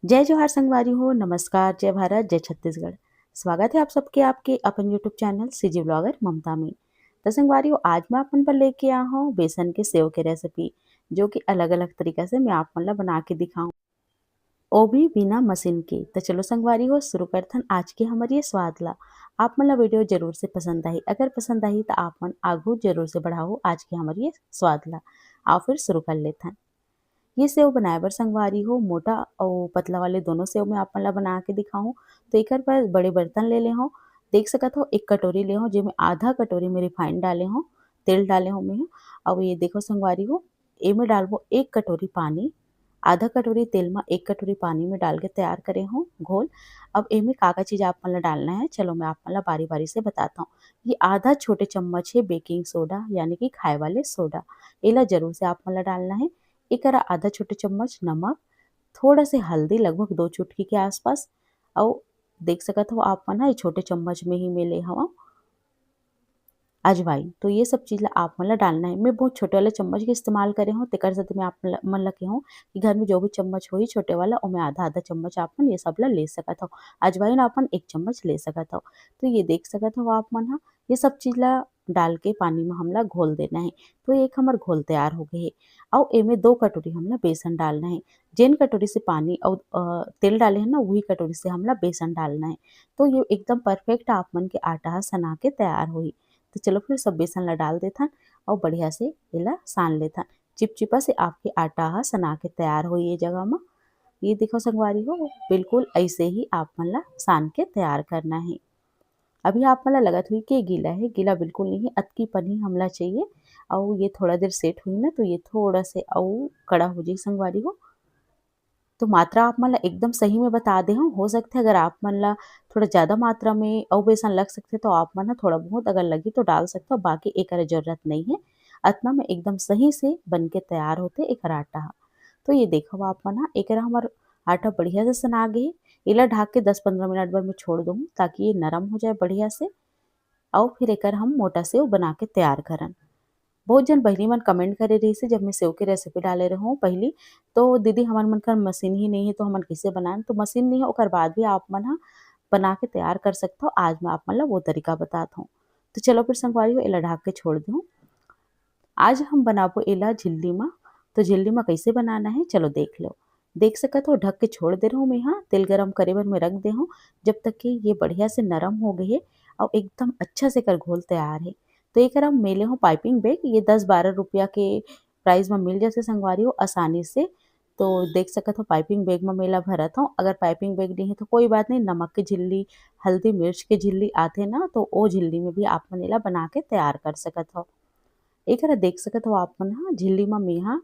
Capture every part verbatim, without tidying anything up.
जय जोहार संगवारी हो, नमस्कार, जय भारत, जय छत्तीसगढ़। स्वागत है आप सबके आपके अपन YouTube चैनल सीजी ब्लॉगर ममता में। तो संगवारी हो, आज मैं अपन पर लेके आ हूँ बेसन के सेव के रेसिपी, जो कि अलग-अलग तरीका से मैं आप मन ला बना के दिखाऊँ, वो भी बिना मशीन के। तो चलो संगवारी हो, शुरू करथन आज के हमर ये स्वाद ला। आप मन ला वीडियो जरूर से पसंद आही, अगर पसंद आही तो आप मन आगू जरूर से बढ़ाओ आज के हमर ये स्वाद ला। आओ फिर शुरू कर लेथन। ये सेव बनाए बर संगवारी हो, मोटा अउ पतला वाले दोनों सेव मैं आप मन ला बना के दिखाऊँ। तो एकर बर बड़े बर्तन ले ले हूँ, देख सकत हो एक कटोरी ले हूँ, जेमे आधा कटोरी में रिफाइंड डाले हूँ, तेल डाले हूँ मैं। अउ ये देखो संगवारी हो, एमे डालबो एक कटोरी पानी, आधा कटोरी तेल में एक कटोरी पानी में डाल के तैयार करे हूँ घोल। अब एमे का का चीज आप मन ला डालना है, चलो मैं आप मन ला बारी बारी से बताता हूँ। ये आधा छोटे चम्मच है बेकिंग सोडा, यानी कि खाए वाले सोडा, एला जरूर से आप मन ला डालना है। एकरा आधा छोटे चम्मच नमक, थोड़ा से हल्दी, लगभग दो चुटकी के आसपास, अउ देख सकत हो आप मन ह, ये छोटे चम्मच में ही मैं ले हवं अजवाइन। तो ये सब चीज ला आप मन ला डालना है। मैं बहुत छोटे वाले चम्मच के इस्तेमाल करे हूँ, तेकर सेती मैं आप मन ला, मन ला कहूँ कि घर में जो भी चम्मच होही छोटे वाला, ओमे आधा आधा चम्मच आप मन ये सब ला ले सकत हो। अजवाइन आप मन एक चम्मच ले सकत हो। तो ये देख सकत हो आप मन ह, ये सब चीज ला डाल के पानी में हमला घोल देना है। तो एक हमर घोल तैयार हो गए है। अउ एमे दो कटोरी हमला बेसन डालना है। जेन कटोरी से पानी अउ, अ, तेल डाले हैं ना, वही कटोरी से हमला बेसन डालना है। तो ये एकदम परफेक्ट आप मन के आटा ह सना के तैयार होही। तो चलो फिर सब बेसन ला डाल देथन अउ बढ़िया से एला सान लेथन। चिपचिपा से आपके आटा ह सना के तैयार होही ये जगह म। ये देखो संगवारी हो, बिल्कुल ऐसे ही आप मन ला सान के तैयार करना है। अभी आप मन ला लगत हुई कि गीला है, गीला बिल्कुल नहीं है, अतकी पनी हमला चाहिए। अउ ये थोड़ा देर सेट हुई ना, तो ये थोड़ा से अउ कड़ा हो जाई संगवारी हो। तो मात्रा आप मन ला एकदम सही में बता दे हूँ। हो सकथे अगर आप मन ला थोड़ा ज्यादा मात्रा में अउ बेसन लग सकथे, तो आप मन ह थोड़ा बहुत अगर लगी तो डाल सकथो, बाकी एकर जरूरत नहीं है। अतना में एकदम सही से बन के तैयार होथे एकर आटा ह। तो ये देखो आप मन ह, एकरा हमर आटा बढ़िया से सना गे हे। एला ढाक के दस पंद्रह मिनट बर मैं छोड़ दूँ, ताकि ये नरम हो जाए बढ़िया से। अउ फिर एकर हम मोटा सेव बना के तैयार करन। बहुत जन बहिनी मन कमेंट करे रहिस हे, जब मैं सेव के रेसिपी डाले रहूँ पहली, तो दीदी हमर मन कर मशीन ही नहीं है, तो हमन कैसे बनाएन? तो मशीन नहीं है, ओकर बाद भी आप मन ह बना के तैयार कर सकथो। आज मैं आप मन ला वो तरीका बतात हूँ। तो चलो फिर संगवारी हो, एला ढाक के छोड़ दूँ। आज हम बनाबो एला झिल्ली मा। तो झिल्ली मा कैसे बनाना है, चलो देख लो। देख सकत हो, ढक के छोड़ दे रहूँ मैं। हाँ, तेल गरम करे बर मैं रख दे हूँ, जब तक कि ये बढ़िया से नरम हो गए है और एकदम अच्छा से कर घोल तैयार है। तो एकरा मैं ले हूँ पाइपिंग बैग, ये दस बारह रुपया के प्राइस में मिल जाथे संगवारी हो आसानी से। तो देख सकत हो, पाइपिंग बैग में मैं एला भरत हूँ। अगर पाइपिंग बैग नहीं है तो कोई बात नहीं, नमक के झिल्ली, हल्दी मिर्च के झिल्ली आथे ना, तो ओ झिल्ली में भी आप मन एला बना के तैयार कर सकत हो। एकरा देख सकत हो आप मन ह, झिल्ली म मेहा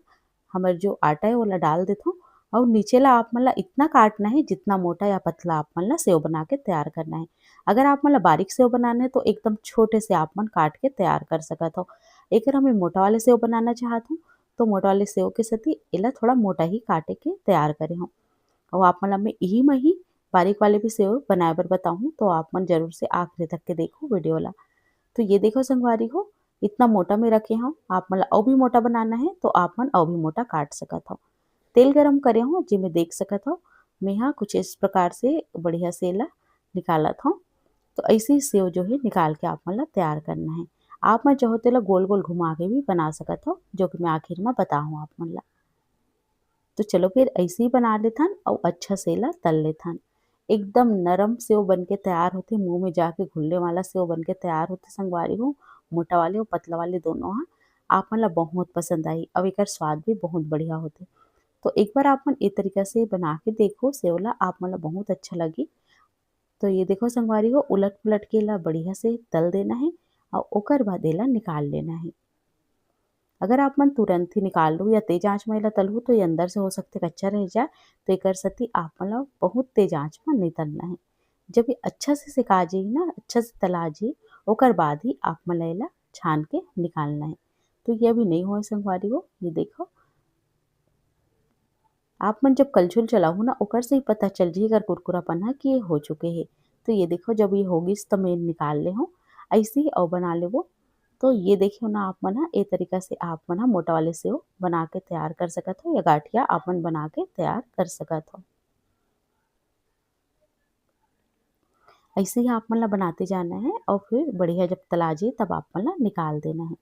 हमर जो आटा है ओला डाल देथो। और नीचे ला आप मन ला इतना काटना है जितना मोटा या पतला आप मन ला सेव बना के तैयार करना है। अगर आप मन ला बारीक सेव बनाना है तो एकदम छोटे से आप मन काट के तैयार कर सकत हो। एकरा मैं मोटा वाले सेव बनाना चाहत हूँ, तो मोटा वाले सेव के सेती एला थोड़ा मोटा ही काटे के तैयार करे हूँ। और आप मन ला मैं इही म ही बारीक वाले भी सेव बनाए बर बताहूँ, तो आप मन जरूर से आखिरी तक के देखो वीडियो ला। तो ये देखो संगवारी हो, इतना मोटा में रखे हूँ, आप मन ला अउ भी मोटा बनाना है तो आप मन अउ भी मोटा काट सकत हो। तेल गरम करे हूँ, जेमे देख सकत हो, मैं हा कुछ इस प्रकार से बढ़िया से एला निकालत हूँ। तो ऐसे ही सेव जो है निकाल के आप मन ला तैयार करना है। आप मन चाहो तेला गोल गोल घुमा के भी बना सकत हो, जो कि मैं आखिर में बताहूँ आप मन ला। तो चलो फिर ऐसे ही बना लेथन और अच्छा से एला तल लेथन। एकदम नरम सेव बन के तैयार होथे, मुंह में जाके घुलने वाला सेव बन के तैयार होथे संगवारी हो। मोटा वाले और पतला वाले दोनों हा आप मन ला बहुत पसंद आई। अब एकर स्वाद भी बहुत बढ़िया होथे। तो एक बार आप मन ए तरीका से बना के देखो सेव ला, आप मन ला बहुत अच्छा लगी। तो ये देखो संगवारी हो, उलट पुलट के ला बढ़िया से तल देना है और ओकर बाद एला निकाल लेना है। अगर आप मन तुरंत ही निकालहू या तेज आंच में एला तलहू तो ये अंदर से हो सकथे कच्चा रह जाए, तो एकर सेती आप मन ला बहुत तेज आंच में नहीं तलना है। जब ये अच्छा से सिका जाही ना, अच्छा से तला जाही, ओकर बाद ही आप मन ला एला छान के निकालना है। तो ये अभी नहीं होए संगवारी हो, ये देखो। आप मन जब कलछुल चलाहू ना, ओकर से ही पता चल जाही एकर कुरकुरापन ह कि ये हो चुके हे। तो ये देखो, जब ये हो गिस त मैं निकाल ले हूँ। ऐसे ही अउ बना लेबो। तो ये देखियो ना आप मन ह, ए तरीका से आप मन ह मोटा वाले सेव बना के तैयार कर सकत हो या गांठिया आप मन बना के तैयार कर सकत हो। ऐसे ही आप मन ला बनाते जाना है और फिर बढ़िया जब तला जाए तब आप मन ला निकाल देना है।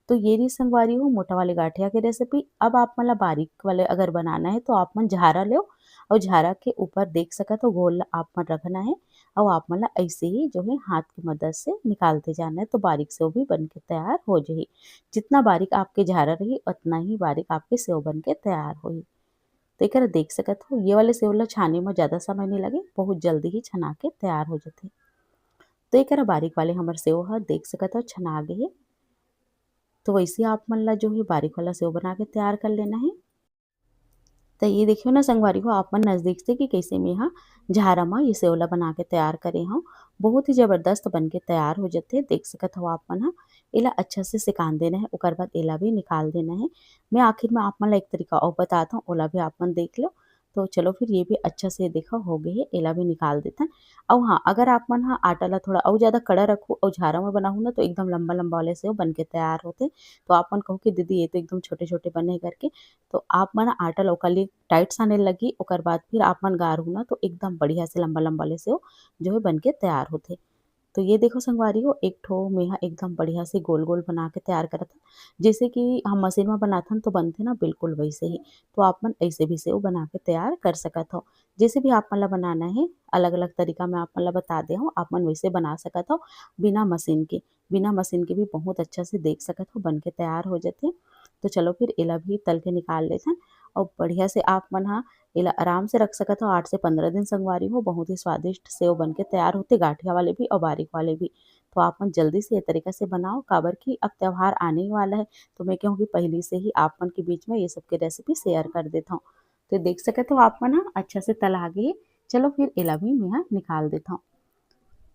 तो ये रही संगवारी हो मोटा वाले गाठिया के रेसिपी। अब आप मन ला बारीक वाले अगर बनाना है तो आप मन झारा लो और झारा के ऊपर देख सकत हो गोल आप मन रखना है और आप मन ला ऐसे ही जो है हाथ की मदद से निकालते जाना है, तो बारीक सेव भी बन के तैयार हो जाही। जितना बारीक आपके झारा रही उतना ही बारीक आपके सेव बन के तैयार होही। तो एकर देख सकत हो ये वाले सेव ला छाने में ज़्यादा समय नहीं लगे, बहुत जल्दी ही छना के तैयार हो जाथे। तो एकर बारीक वाले हमर सेव ह देख सकत हो छना गे हे। तो वैसे आप मन ला जो है बारीक वाला सेव बना के तैयार कर लेना है। तो ये देखियो ना संगवारी हो आप मन नजदीक से कि कैसे मैं हा झारा मा ये सेव ला बना के तैयार करे हूँ। बहुत ही जबरदस्त बन के तैयार हो जाथे। देख सकत हो आप मन हा एला अच्छा से सिकान देना है, ओकर बाद एला भी निकाल देना है। मैं आखिर में आप मन ला एक तरीका और बताता हूँ, ओला भी आप मन देख लो। तो चलो फिर ये भी अच्छा से देखा हो गए है, एला भी निकाल देथन। और हाँ, अगर आप मन हा आटा ला थोड़ा और ज़्यादा कड़ा रखू और झारा में बनाहू ना तो एकदम लंबा लंबा वाले सेव बन के तैयार होथे। तो आप मन कहू कि दीदी ये तो एकदम छोटे छोटे बने करके, तो आप मन आटा ला ओकर लिए टाइट साने लगी, ओकर बाद फिर आप मन गारहू ना तो एकदम बढ़िया से लंबा लंबा वाले सेव जो है बन के तैयार होथे। तो ये देखो संगवारी हो एक ठो मेहा एकदम बढ़िया से गोल गोल बना के तैयार करत हन। जैसे कि हम मशीन में बनाथन तो बनथे ना बिल्कुल वैसे ही। तो आप मन ऐसे भी सेव बना के तैयार कर सकत हो। जैसे भी आप मन ला बनाना है अलग अलग तरीका मैं आप मन ला बता दे हूँ, आप मन वैसे बना सकत हो बिना मशीन के। बिना मशीन के भी बहुत अच्छा से देख सकत हो बन के तैयार हो जाथे। तो चलो फिर एला भी तल के निकाल लेथन और बढ़िया से आप मन हा एला आराम से रख सकत हो आठ से पंद्रह दिन संगवारी हो। बहुत ही स्वादिष्ट सेव बन के तैयार होथे, गाठिया वाले भी और बारीक वाले भी। तो आप मन जल्दी से ये तरीका से बनाओ, काबर कि अब त्योहार आने ही वाला है। तो मैं कहूँ कि पहली से ही आप मन के बीच में ये सब के रेसिपी शेयर कर देता हूँ। तो देख सकत हो आप मन हा अच्छा से तला गे। चलो फिर एला भी मैं हा निकाल देता हूँ।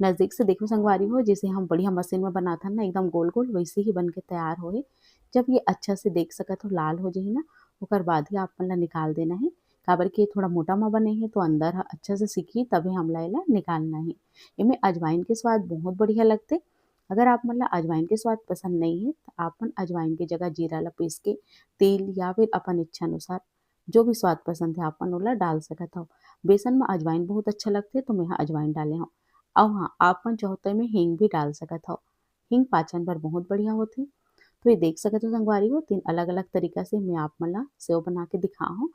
नजदीक से देखो संगवारी हो, जैसे हम बढ़िया मशीन में बनाथन ना एकदम गोल गोल, वैसे ही बन के तैयार होहे। जब ये अच्छा से देख सकत हो लाल हो जाही ना, ओकर बाद ही आप मन ला निकाल देना है। काबर कि ये थोड़ा मोटा मा बने हे तो अंदर ह अच्छा से सिकही, तभे हमला एला निकालना है। एमे अजवाइन के स्वाद बहुत बढ़िया लगथे। अगर आप मन ला अजवाइन के स्वाद पसंद नहीं है तो आप मन अजवाइन के जगह जीरा ला पीस के तेल या फिर अपन इच्छा अनुसार जो भी स्वाद पसंद है आप मन ओला डाल सकत हव। बेसन में अजवाइन बहुत अच्छा लगथे तो मैं हा अजवाइन डाले हव। अउ हाँ, आप मन चाहो तो एमे हींग भी डाल सकत हव। हींग पाचन बर बहुत बढ़िया होथे। तो ये देख सकत हो संगवारी हो, तीन अलग-अलग तरीका से मैं आप मन ला सेव बना के दिखा हूँ।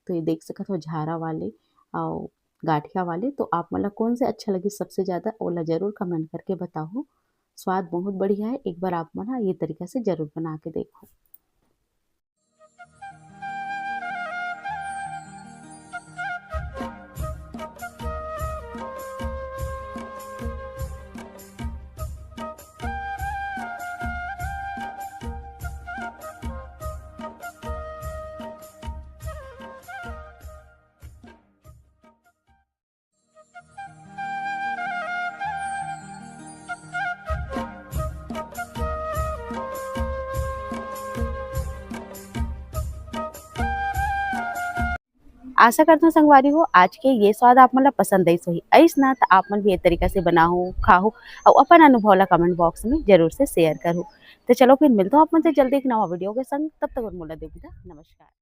तो ये देख सकत हो झारा वाले अउ गाठिया वाले, तो आप मन ला कौन से अच्छा लगिस सबसे ज़्यादा, ओला जरूर कमेंट करके बताहू। स्वाद बहुत बढ़िया है, एक बार आप मन हा ये तरीका से जरूर बना के देखो। आशा करथंव संगवारी हो, आज के ये स्वाद आप मन ला पसंद आइस होही। अइस ना त आप मन भी ये तरीका से बनाहू, खाहू अउ अपन अनुभव ला कमेंट बॉक्स में जरूर से शेयर करहू। तो चलो फिर मिलथंव आप मन से जल्दी एक नवा वीडियो के संग। तब तक बर मोला दे बिदा। नमस्कार।